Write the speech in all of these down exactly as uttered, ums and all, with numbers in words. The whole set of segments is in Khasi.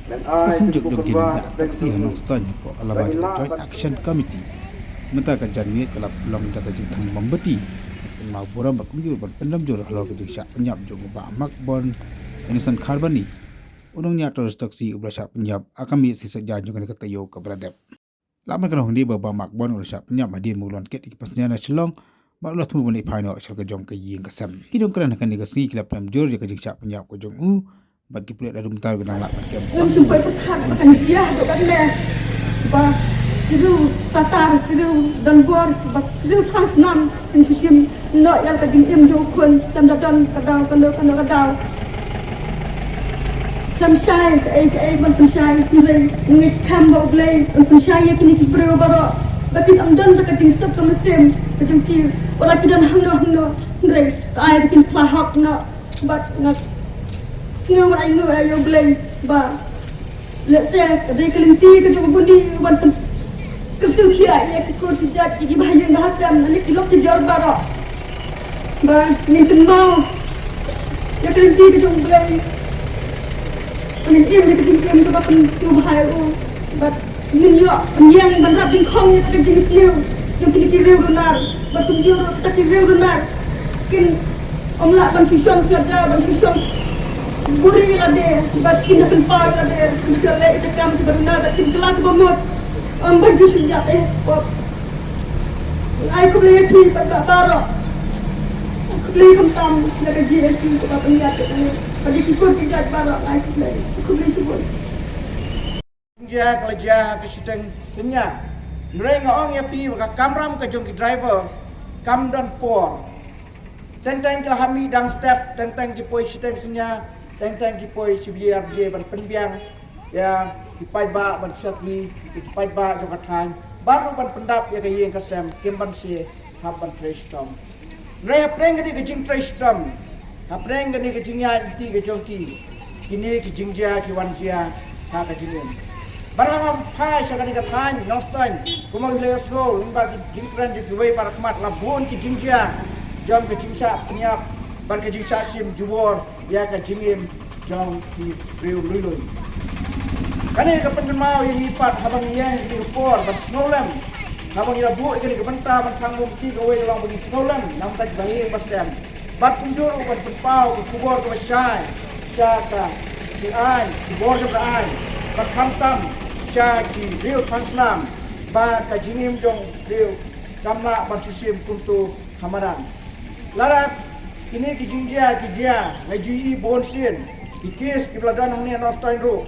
Ka synjuk jong ki nongïaid taxi ha Nongstoiñ hapoh ka lama jong ka Joint Action Committee mynta ka janmiet ka la pynlong da ka jingthang mombati, kynmaw burom bad kumjuh ban pynrem jur halor ka jingshah pynïap jong u Bah Makbon Innocent Kharbani, u nongïaid taxi uba la shah pynïap ha ka miet sngi Saitjaiñ jong kane ka taïew kaba la dep. La pynkyndit ba u Bah Makbon u la shah pynïap hadien ba u la wan kit ïa ki passenger na Shillong bad u la thmu ban leit phai noh sha ka jong ka ïing ka sem. Ki nongkren ha kane ka sngi ki la pynrem jur ïa ka jingshah pynïap ka jong u bad ki pulit haduh mynta ki dang lah ban kem. Ngam shym poi pyrkhat ba kan jia haduh katne, ba ki riew Satar, ki riew donbor, ba ki riew thaw snam kin shu shim noh ïa ka jingim jong u khun, khlem da don ka daw kano kano ka daw. Khlem shai kaei kaei ban pynshai, hynrei ngeit skhem ba U Blei un pynshai ïa kine ki briew baroh ba kin ym don ka jingsuk ka mynsiem ka jong ki, wat la ki don hangno hangno, hynrei ka ai ba kin phla hok noh. Bad nga sngew bad ainguh ïa U Blei ba lehse ka dei ka lynti ka jong u bun, ban pynkyrsiew thiah ïa ki kur ki jait, ïa ki bahaïing bahasem, ïa ki lok ki jor baroh. Ba ngin kynmaw ïa ka lynti ka jong U Blei, ba ngin im ïa ka jingim kaba pynsngewbha ïa u. Bad ngin ïoh pynïeng ban rap jingkhong ïa ka jingsniew jong kine ki riew runar, bad kumjuh ruh kita ki riew runar kin ym lah ban shu shong sngewbha, ban shu shong buhrieh ïa lade, bad kin da pynpaw ïa lade, kin da leh ïa ka kam kaba runar, bad kin kylla kaba mut. Ym ban shu ïap eh pop. Ai khublei ïa phi paidbah baroh. Ai khublei khamtam ïa ka J N P kaba pynïap ïa kane, bad ïa ki kur ki jait baroh, ai khublei. Ai khublei shibun. Jia ka la jia ha ka shiteng synñia. Hynrei nga ong ïa phi ba ka kamram ka jong ki driver kam don por. Teng teng ki la hap mih dang step, teng teng ki poi shiteng synñia, teng teng ki poi shi baje ar baje ban pynbiang ïa ki paidbah, ban shakri ïa ki paidbah jong ka thaiñ, bad ruh ban pyndap ïa ka ïing ka sem, kim banse hap ban trei shitom. Hynrei hapdeng kane ka jingtrei shitom, hapdeng kane ka jingïaid lynti ka jong ki, kine ki jingjia ki wan jia ha ka jingim. Bad haba phai sha kane ka thaiñ Nongstoiñ, kumba ngi la ïohsngew lyngba ki jingkren jong kiwei pat ha khmat, la bun ki jingjia jong ka jingshah pynïap bad ka jingshah shim jubor ïa ka jingim jong ki briew lui lui. Kane ka pynkynmaw ïa ngi pat haba ngi ïeng ïa kane ka por ban sngewlem, haba ngi la buh ïa kane ka bynta ban thang mombati, kawei ka long ba ngin sngewlem na ka bynta ki bahaïing bahasem, bad kumjuh ruh ban pynpaw ka khubor kaba shai sha ka, ki aiñ, ki bor jong ka aiñ, bad khamtam sha ki riew thaw snam, ba ka jingim jong briew kam lah ban shu shim kumto ha madan. Lada kine ki jingjia ki jia, nga ju ïohi bun sien ki kes kiba la don hangne ha Nongstoiñ ruh,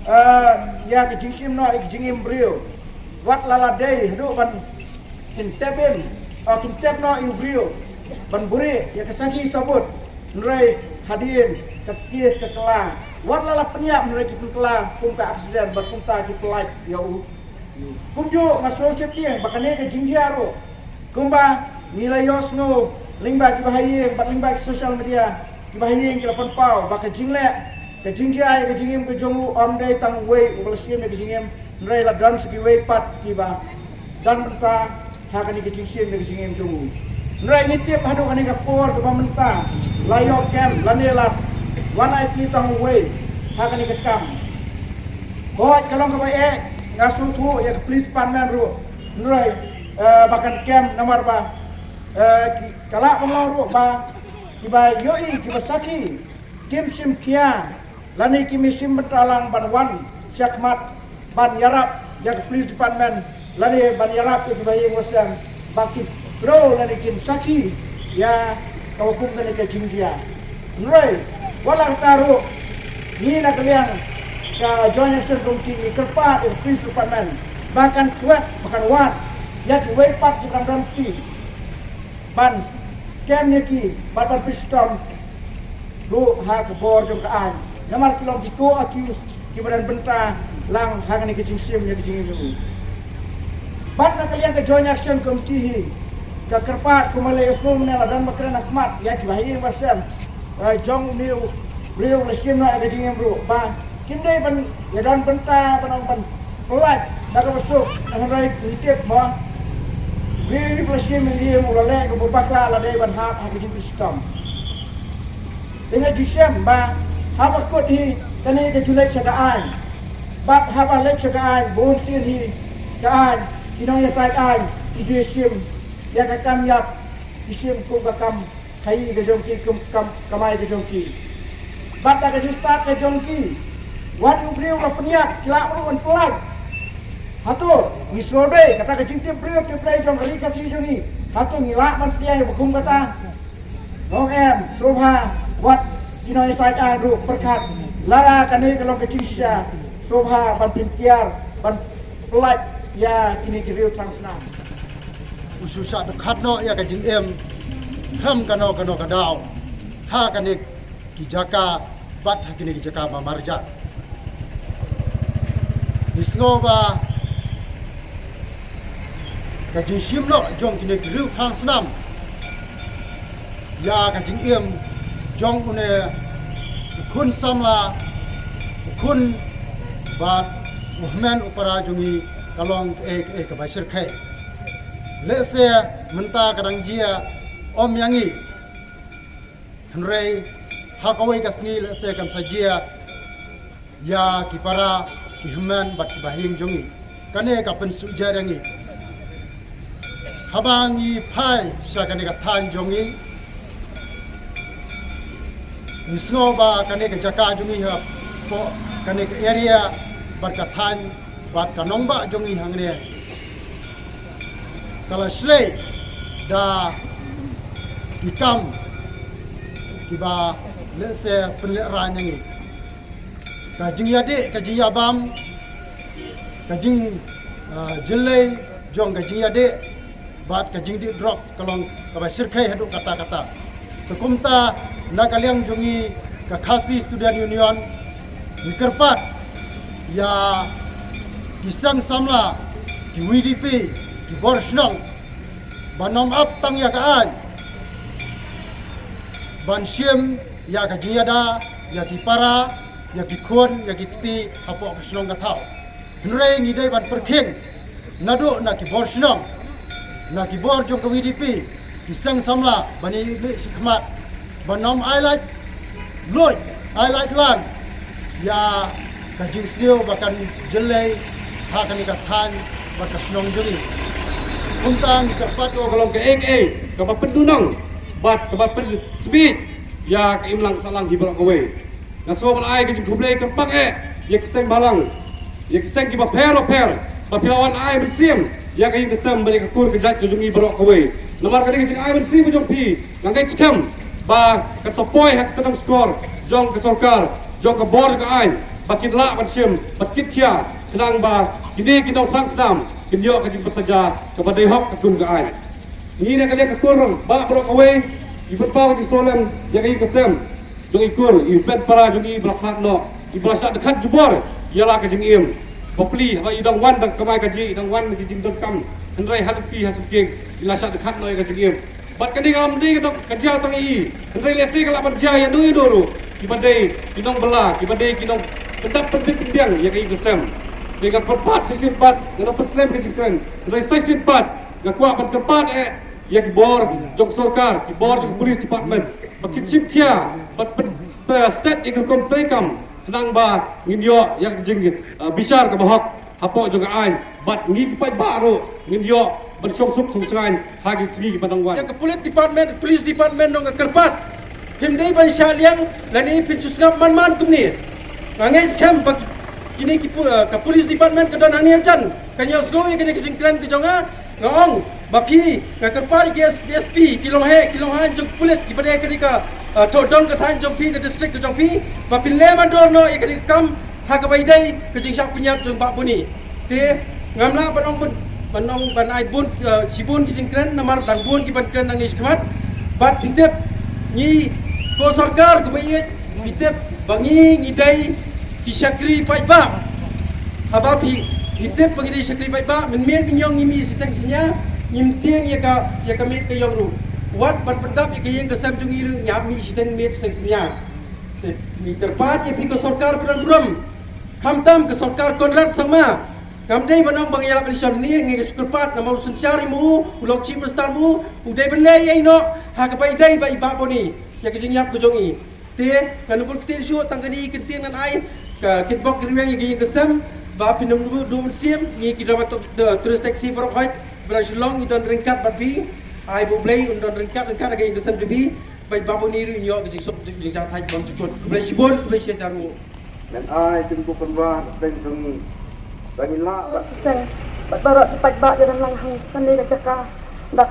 eh, ïa ka jingshim noh ïa ka jingim briew. Wat la la dei haduh ban kin tep in, eh, kin tep noh ïa u briew ban buhrieh ïa ka sakhi sabut. Hynrei hadien ka kes ka kylla, wat la la pynïap, hynrei ki pynkylla kum ka aksiden bad kumta ki pyllait ïa u. Kumjuh nga sngew sheptieng ba kane ka jingjia ruh, kumba ngi la ïohsngew lyngba ki bahaïing bad lyngba ki social media, ki bahaïing ki la pynpaw ba ka jingleh, ka jingjia ïa ka jingim ka jong u ym dei tang uwei uba la shim ïa ka jingim, hynrei la don sa kiwei pat kiba don bynta ha kane ka jingshim ïa ka jingim jong u. Hynrei ngi tip haduh kane ka por kaba mynta la ïoh kem lane la wan aiti tang uwei ha kane ka kam. Hooid, ka long kaba eh, nga sngewthuh ïa ka police department ruh. Hynrei, eh, ba kan kem namar ba, eh, ki, ka lah ban long ruh ba kiba ïohi, kiba sakhi kim shim khia lane kim shim bynta lang ban wan shakhmat ban ïarap ïa ka police department lane ban ïarap ïa ki bahaïing bahasem ba kin briew lane kin sakhi ïa kaba kum kane ka jingjia. Hynrei wat la katta ruh, ngi na ka liang ka Joint Action Committee ngi kyrpad ïa ka police department ba kan kwet, ba kan wad ïa kiwei pat kiba dang don kti ban kem ïa ki bad ban pynshitom ruh ha ka bor jong ka aiñ. Namar ki long ki co-accused kiba don bynta lang ha kane ka jingshim ïa ka jingim jong u. Bad na ka liang ka Joint Action Committee hi ka kyrpad, kumba la ïohsngew mynne, la don ba kren ha khmat ïa ki bahaïing bahasem, eh, jong une u briew la shim noh ïa ka jingim ruh, ba kim dei ban ïa don bynta ban ong ban pyllait da kaba suk, hynrei ngi tip mo, u briew ba la shim ïa ka jingim u la leh kaba bakla, la dei ban hap ha ka jingpynshitom. Te nga ju shem ba haba kut hi kane ka ju leit sha ka aiñ, Bad haba leit sha ka aiñ, bun sien hi ka aiñ, ki nongïasaid aiñ ki ju shim ïa ka kam ïap, ki shim kum ka kam khaïi ka jong ki, kum kam kamai ka jong ki. Bad da ka jingstad ka jong ki, wat u briew ba pynïap ki lah ruh ban pyllait. Hato ngi sngewdei kata ka jingtip briew tip briew jong ka ri Khasi jong ngi? Hato ngi lah ban pynïap ba kum kata? Ong em, sngewbha wat ki nongïasaid aiñ ruh pyrkhat, lada kane ka long ka jingshisha, sngewbha ban pynkiar, ban pyllait ïa kine ki riew thrang snam. U shu shah dkhot noh ïa ka jingim khlem kano kano ka daw ha kane ki jaka bad ha kine ki jaka ba marjan. Ngi sngew ba ka jingshim noh jong kine ki riew thrang snam ïa ka jingim jong une u khun samla, u khun bad u hynmen u para jong ngi ka long kaei kaei kaba shyrkhei. Lehse mynta ka dang jia ym ïa ngi, hynrei ha kawei ka sngi lehse kan sa jia ïa ki para, ki hynmen bad ki bahaïing jong ngi. Kane ka pynsuhjer ïa ngi haba ngi phai sha kane ka thaiñ jong ngi. Ngi sngew ba kane ka jaka jong ngi hapoh kane ka area bad ka thaiñ bad ka nongbah jong ngi hangne ka la shlei da ki kam kiba lehse pynlehraiñ ïa ngi. Ka jingïadih, ka jingïabam, ka jing, ah, jyllei jong ka jingïadih bad ka jingdih drok ka long kaba shyrkhei haduh katta katta. Te kumta na ka liang jong ngi ka Khasi Student Union ngi kyrpad ïa ki seng samla, ki V D P, ki bor shnong ban ym ap tang ïa ka aiñ ban shim ïa ka jingïada ïa ki para, ïa ki khun, ïa ki kti hapoh ka shnong ka thaw. Hynrei ngi dei ban pyrkhing naduh na ki bor shnong, na ki bor jong ka V D P, ki seng samla ban ïa mih shakhmat ban ym ai lait luid, ai lait lang ïa ka jingsniew ba kan jyllei ha kane ka thaiñ bad ka shnong jong ngi. Kumta ngi kyrpad ïa ka long kaei kaei kaba pynduhnong bad kaba pynsbit ïa ka imlang sahlang hi baroh kawei. Nga sngew ban ai ka jingkhublei kyrpang eh ïa ki seng bhalang, ïa ki seng kiba pher bapher ba phi la wan ai mynsiem ïa ka ïing ka sem bad ïa ka kur ka jait ka jong ngi baroh kawei. Namar ka dei ka jingai mynsiem ka jong phi, nga ngeit skhem ba kan sa poi ha ka tnat skor jong ka sorkar, jong ka bor jong ka aiñ ba kin lah ban shim bad kin khia, khnang ba kine ki nongthrang snam kin ïoh ka jingpynsaja kaba dei hok katkum ka aiñ. Ngi na ka liang ka kur bah baroh kawei ngi pynpaw ka jingsngewlem ïa ka ïing ka sem jong i kur, i hynmen para jong ngi ba la khlad noh, i ba la shah dkhot jubor ïa la ka jingim. Bapli haba i dang wan dang kamai kajih, i dang wan ki jingdonkam, hynrei ha lynti ha sngewthuh i la shah dkhot noh ïa ka jingim. Bad kane ka lam dei ka dok ka jia tang i, hynrei lehse ka lah ban jia ïa no ïa no ruh kiba dei ki nongbylla, kiba dei ki nongpyndap pynbit pynbiang ïa ka ïing ka sem. Te nga kyrpad shisien pat, nga dang pynslem ka jingkren, hynrei shisien pat nga kwah ban kyrpad eh ïa ki bor jong sorkar, ki bor jong police department ba kin shim khia bad pyn, pyn stet ïa ka rukom treikam khnang ba ngin ïoh ïa ka jing, eh, bishar kaba hok hapoh jong ka aiñ, bad ngi ki paidbah ruh ngin ïoh ban shong suk shong saiñ ha ki sngi kiba dang wan. Ïa ka police department, police department nong ka kyrpad, phim dei ban shah liang lane phin shu sngap man man kumne. Nga ngeit skhem ba kine ki pu, eh, ka police department ka don hangne hajan kan ïohsngew ïa kane ka jingkren ka jong nga. Nga ong ba phi, nga kyrpad ïa ki S P, S P, ki longheh ki longhaiñ jong ka pulit kiba dei kane ka, eh, thoh dong ka thaiñ jong phi, ka district ka jong phi, ba phin leh mandor noh ïa kane ka kam ha kaba ïadei ka jingshah pynïap jong Bah Bony. Te ngam lah ban ong ban, ban ong ban ai bun, eh, shibun ki jingkren namar dang bun ki ban kren nangne shakhmat. Bad phi tip ngi ko sorkar kaba ïeit, phi tip ba ngi ngi dei ki shakri paidbah. Haba phi, phi tip ba ngi dei shakri paidbah, mynmiet mynñiong ngi mih shiteng shñia, ngim tieng ïa ka, ïa ka miet ka ïong ruh. Wat ban pyndap ïa ka ïing ka sem jong ngi ruh ngi hap mih shiteng miet shiteng shñia. Te ngi kyrpad ïa phi ka sorkar pdeng burom, khamtam ka sorkar Conrad Sangma. Kam dei ban ong ba ngi ïalap election, ngi, ngi kyrpad namar u synshar i mu u long chief minister mu u dei ban leh ïa i noh ha kaba ïadei bad i Bah Bony ïa ka jingïap ka jong i. Te ngan ym bun ktien shuh, tang kane ka ktien ngan ai. Ka kitbok ki rwiang ïa ka ïing ka sem ba phin ym duh mynsiem. Ngi ki drama tourist taxi baroh hoi ba na Shillong ngi don ryngkat bad phi. Ai ba U Blei un don ryngkat ryngkat ïa ka ïing ka sem jong phi. Bad ba bun ngi ruh ngi ïoh ka jingsuk jingjathait bymjukut. Khublei shibun, khublei shihajar nguh. Men ai kin buk kan ba deng jong ngi. Ba ngi lah ba. Seng bad baroh ki paidbah ïa don lang hangtei ka jaka. Da